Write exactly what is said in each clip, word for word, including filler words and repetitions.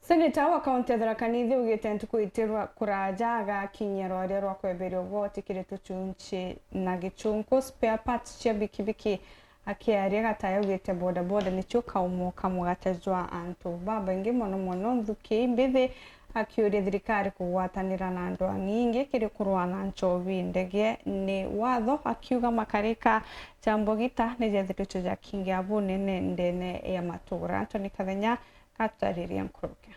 Seneta wa kaunti ya Tharaka Nithi augite ntuku itirwa kuraja agakinyia rwaria rwa kweberia ugoti kiri tuchunchi na gichunku spare parts cia bikibiki, akiaria Gataya augite bodaboda nicio kaumo ka mugate jwa antu babaingi mono mono nthuki imbithi, akiuria thirikari kugwatanira na antu ang'ingi kiri kurua na nchobi ndege ni watho, akiuga makarika ja mbogita ni jethirite jakingia bunene ndene ya matura. Anthony Kathenya atutaririe nkuruki.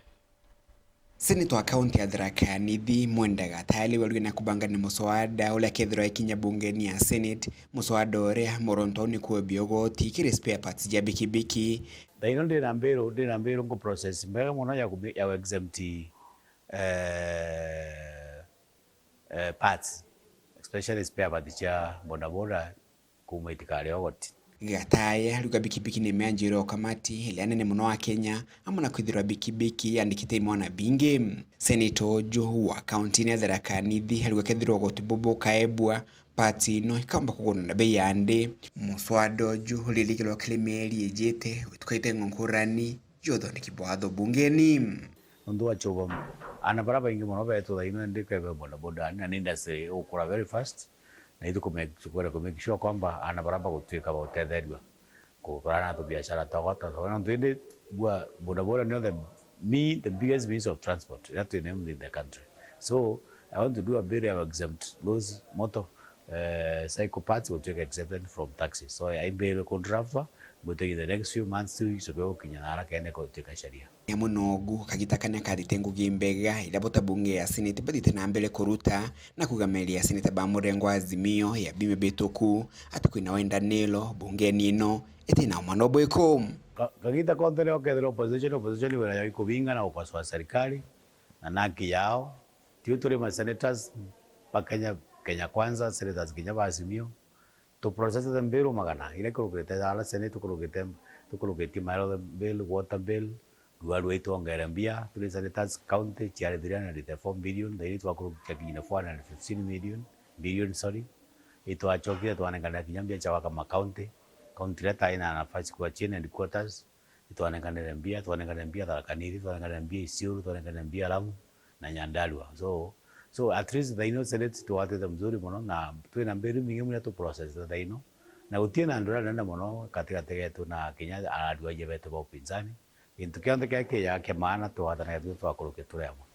Seneta wa kaunti ya Tharaka Nithi Mwenda Gataya riu arugire na kubanga ni muswada uria kethirwa ikinya bungeni ya Senate, muswada uria muronto ni kwebia ugoti kiri spare parts ja bikibiki. Thaino ndi na mbiru, ndi na mbiru ngu process mbega mono ya kubi-, ya exempt, eh, eh, parts, especially spare parts cia bodaboda, kuuma itikari ugoti. Gataya riuga bikibiki ni mianjiro ya ukamati iria nene mono wa Kenya, amwe na kwithirwa bikibiki yandikite imwana bingi. Seneta uju wa kaunti ya Tharaka Nithi ariuga kethirwa ugoti bubu bukaebua, parts ino ikamba kugurwa na bei ya nthi. Muswada uju uririkirwa kiri mieri ijite witukaite ng'onkurani ya uthondeki bwa watho bungeni. Nontu wa chuba ana bara baingi mono betu thaino ndi kebe bodaboda na ni industry igukura very fast, na ithukwenda ku make sure kwamba ana bara bagutwika bagutetherua kutwarana na tubiashara twakwa twa nontu indi bua bodaboda nio the me the biggest means of transport iria twinayo in the country. So I want to do a bill ya exempt those motor, eh, cycle parts will take exempted from taxes. So I bill ku draft, but in the next few months tu icoke gukinya na haraka ene kutuika sheria. Ni amwe nogu kagita kania karite ngugi mbega iria buta bunge ya Senate bathite na mbere kuruta na kugamiria seneta ba murengo wa Azimio ya bima bituku ati kwina wendaniro bungeni ino itina umano bwiku. Ka-, kagita konthe rio kethira opposition, opposition wira yao ikubinga na gukosoa serikali na naki yao. Tiu turi ma senators ba Kenya, Kenya Kwanza, senators kinya ba Azimio. Tu process the bill magana, ira ikurukirite ala Senate, tukurukite, tukurukitie my health bill, water bill, rua rwaitu ongere mbia, turi senators county, ciari three hundred thirty-four billion, thairi twakurukia kinya four hundred fifteen million, billion, sorry. Itwachokire twanenganira kinya mbia cia waka ma county, county iria taina nafasi kwa chini headquarters, itwanenganire mbia, twanenganire mbia Tharaka Nithi, twanenganire mbia Isiolo, twanenganire mbia Lamu, na Nyandarua. So, so at least thaino Senate twatete mzuri mono na twina mbiru mingi muno tu process thaino. Na gutie na ndura nene mono katigati getu na kinya ararua je betu ba upinzani. Gintu kionthe kia kia kia maana twathanaga tu twakuruke turi amwe.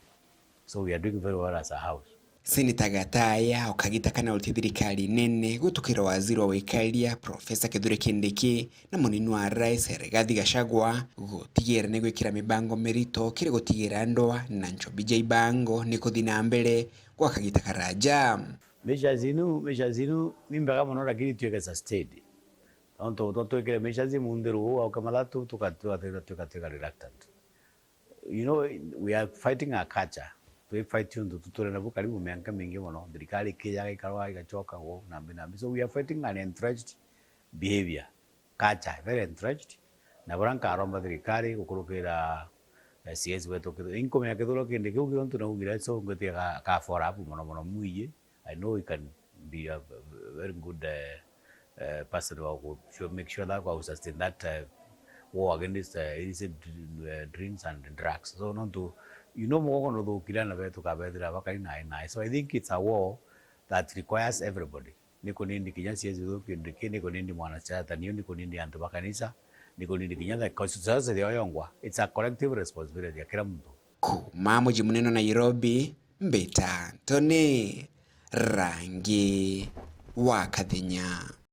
So we are doing very well as a house. Seneta Gataya ukagita kana uti thirikari nene gutukira waziri wa wikaria Professor Kithure Kindiki na munini wa rais Rigathi Gachagua gutigira ni gwikira mibango mirito kiri gutigira ndoa na nchobi ja ibango ni kuthi na mbere gwa kagita karaja. Measures inu, measures inu ni mbega mono lakini tuike sustained. Nontu twikire measures munthi ruu auka mathatu tuka-, tuka-, tuka-, tuka reluctant. You know, we are fighting a culture. Twi fight untu tuture nabu karibu mianka mingi mono. Thirikari ikijaga ikarwa igachoka wo nambi nambi. So we are fighting an entrenched behavior. Culture, very entrenched. Na bura nkaromba thirikari gukurukira, eh, C S wetu Kithu-, inkumenya Kithure Kindiki kiu kiontu naugire, so ngwitiga ka, ka for up mono mono muiyi. I know he can be a very good, uh, uh, person who will sure, make sure that we sustain that, uh, war against, uh, illicit dr-, uh, drinks and drugs. So nontu, you know, mugongo nuthukire na betu kabethira bakari nae nae. So I think it's a war that requires everybody. Ni kunindi kinya C S wetu Kindiki, ni kunindi mwanasiasa ta niu, ni kunindi antu ba kanisa, ni kunindi kinya the society yo yongwa. It's a collective responsibility ya kila muntu. Kuma muji munene Nairobi, mbita Anthony Rangi wa Kathenya.